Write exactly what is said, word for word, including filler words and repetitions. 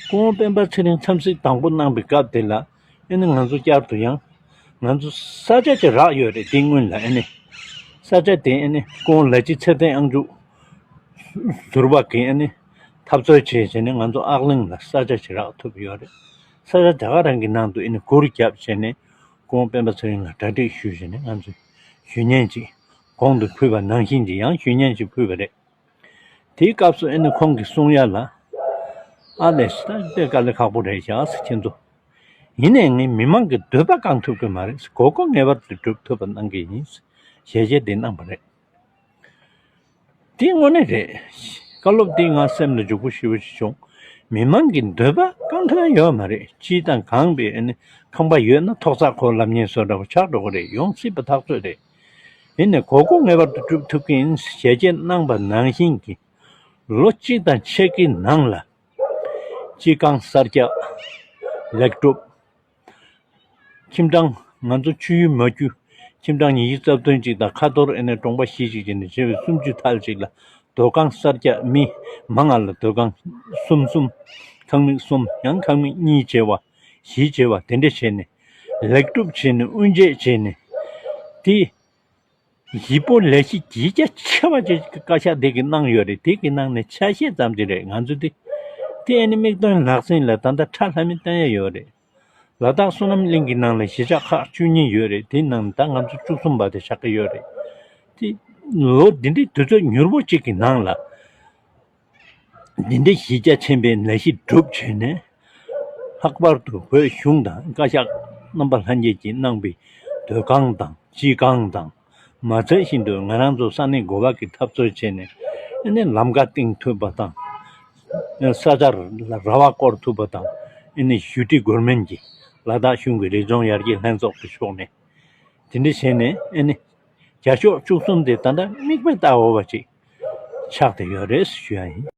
སྐུ་ངོ་སྤེན་པ་ཚེ་རིང་འཚམས་གཟིགས་དང་པོ་གནང་པའི་སྐབས་དེ་ལ་ཨེ་ནི་ང་ཚོ་བསྐྱར་དུ་ཡང་ང་ཚོ་ས་ཆ་ཅིག་རག་ཡོད་རེད། དེ་སྔོན་ལ་ཨེ་ནི་ས་ཆ་དེ་ཨེ་ནི་སྐུ་ངོ་ལ་སྤྱི་ཚེ་བརྟན་དབྱངས་ཅན་ཟུར་པ་གིས་ཨེ་ནི་འཐབ་རྩོད་བྱས་བྱས་ནས་ང་ཚོ་ཨག་གླིང་ལ་ས་ཆ་ཅིག་རག་ཐུབ་ཡོད་རེད། ས་ཆ་དེ་ག་རང་གི་ནང་དུ་ཨེ་ནི་གུར་བརྒྱབ་བྱས་ནས་སྐུ་ངོ་སྤེན་པ་ཚེ་རིང་ལ་གྲ་སྒྲིག་ཞུས་བྱས་ནས་ང་ཚོས་ཞུ་སྙན་ཅིག་གོང་དུ་ཕུལ་བ་ནང་བཞིན་གྱི་ཡང་ཞུ་སྙན་ཅིག་ཕུལ་བ་རེད། དེའི་སྐབས་སུ་ཨེ་ནི་ཁོང་གིས་གསུང་ཡ་ལ། ཨ་ལས་ད་དེ་དཀའ་ལས་ཁག་པོ་རེད་བཞག་ཟེར། ཁྱེད་ཚོ། ཡིན་ནའི་ངས་མི་མང་གི་འདོད་པ་བསྐང་ཐུབ་ཀྱི་མ་རེད། དགོས་མཁོ་ངེས་པར་དུ་སྒྲུབ་ཐུབ་པ་གནང་གི་ཡིན་ཟེར་ཞལ་བཞེས་དེ་གནང་བ་རེད། དེ་དངོས་གནས་རེད། བཀའ་སློབ་དེ་ང་སེམས་ལ་འཇུག་པོ་ཞེ་པོ་ཞིག་བྱུང་། མི་མང་གི་འདོད་པ་བསྐང་ཐུབ་ཡ་ཡོད་མ་རེད། ཅི་དང་གང་པའི་ཨེ་ནི་ཁང་པ་ཡོད་ན་ཐོག་བརྩེགས་ཁོ་ལབ་མཁན་བཟོ་འདྲ་པོ་ཆགས་འགྲོ་གི་རེད། ཡོང་སྲིད་པ་ཐག་ཆོད་རེད། ཡིན་ནའི་དགོས་མཁོ་ངེས་པར་དུ་སྒྲུབ་ཐུབ་ཀྱི་ཡིན་ཞལ་བརྗེད་གནང་བ་ནང་བཞིན་གྱི་ལོ་གཅིག་དང་ཕྱེད་ཀའི་ནང་ལ་སྤྱི་ཁང་གསར་རྒྱག་ལེགས་གྲུབ། ཁྱིམ་ཚང་ང་ཚོ་ཆུ་ཡུར་མ་རྒྱུད་ཁྱིམ་ཚང་ཉི་ཤུ་རྩ་བདུན་ཅིག་དང་ཁ་ཐོར་ཨེ་ནས་གྲོང་པ་བཞི་ཅིག་བྱས་ནས་བྱས་པའི་སུམ་ཅུ་ཐལ་ཅིག་ལ་སྡོད་ཁང་གསར་རྒྱག་མི་མང་ང་ལ་སྡོད་ཁང་གསུམ་གསུམ་ཁང་མིག་གསུམ་ཡང་ཁང་མིག་གཉིས་བྱས་པ་བཞི་བྱས་པ་དེ་འདྲ་བྱས་ནས་ལེགས་གྲུབ་བྱས་ནས་དབུ་འབྱེད་བྱས་ནས་དེ། ཡིག་པོ་ལས་གཞི་གཞི་རྒྱ་ཆེ་བ་ཅིག་བཀའ་ཤག་དེ་གིས་གནང་ཡོད་རེད། དེ་གི་ནང་ནས་ཆ་ཤས་ཙམ་ཅིག་རེད། ང་ཚོ་དེ་དེ་ཨ་ནི་མིག་སྟོན་ལག་ཟིན་ལ་ད་ལྟ་ཁྲ་ལྷ་མི་བསྟན་ཡ་ཡོད་རེད། ལ་དྭགས་བསོད་ནམས་གླིང་གི་ནང་ལ་གཞིས་ཆགས་ཁག་བཅུ་གཉིས་ཡོད་རེད། དེའི་ནང་ནས་ད་ང་ཚོ་བཅུ་གསུམ་པ་དེ་ཆགས་ཀྱི་ཡོད་རེད། དེ་ལོ་འདི་འདྲའི་དུས་ཚོད་མྱུར་པོ་ཅིག་གི་ནང་ལ། འདི་འདྲའི་གཞི་རྒྱ་ཆེན་པོའི་ལས་གཞི་སྒྲུབ་བྱས་ནས། ལྷག་པར་དུ་བོད་གཞུང་དང་བཀའ་ཤག་རྣམ་པ་ལྷན་རྒྱས་ཀྱིས་གནང་པའི་སྡོད་ཁང་དང་སྤྱི་ཁང་དང་མ་ཚད་བཞིན་དུ་ང་རང་ཚོ་ས་གནས་འགོ་པ་གིས་འཐབ་རྩོད་བྱས་ནས་ཨ་ནི་ལམ་ཁ་བཏིང་ཐུབ་པ་དང་། ས་ཆར་ར་བ་བསྐོར་ཐུབ་པ་དང་ཨ་ནི་ཞུ་ཊི་གོར་མེན་གྱིས་ལ་དྭགས་གཞུང་གི་རིག་ལྗོངས་ཡར་རྒྱས་ལྷན་ཚོགས་ཀྱི་ཕྱོགས་ནས་དེ་འདྲ་བྱས་ནས་ཨ་ནི་བརྒྱ་ཤོག་བཅུ་གསུམ་དེ་ད་ལྟ་མིག་དཔེ་ལྟ་འོས་པ་ཅིག་ཆགས་བསྡད་ཡོད་རེད་ཞུ་ཡ་ཡིན།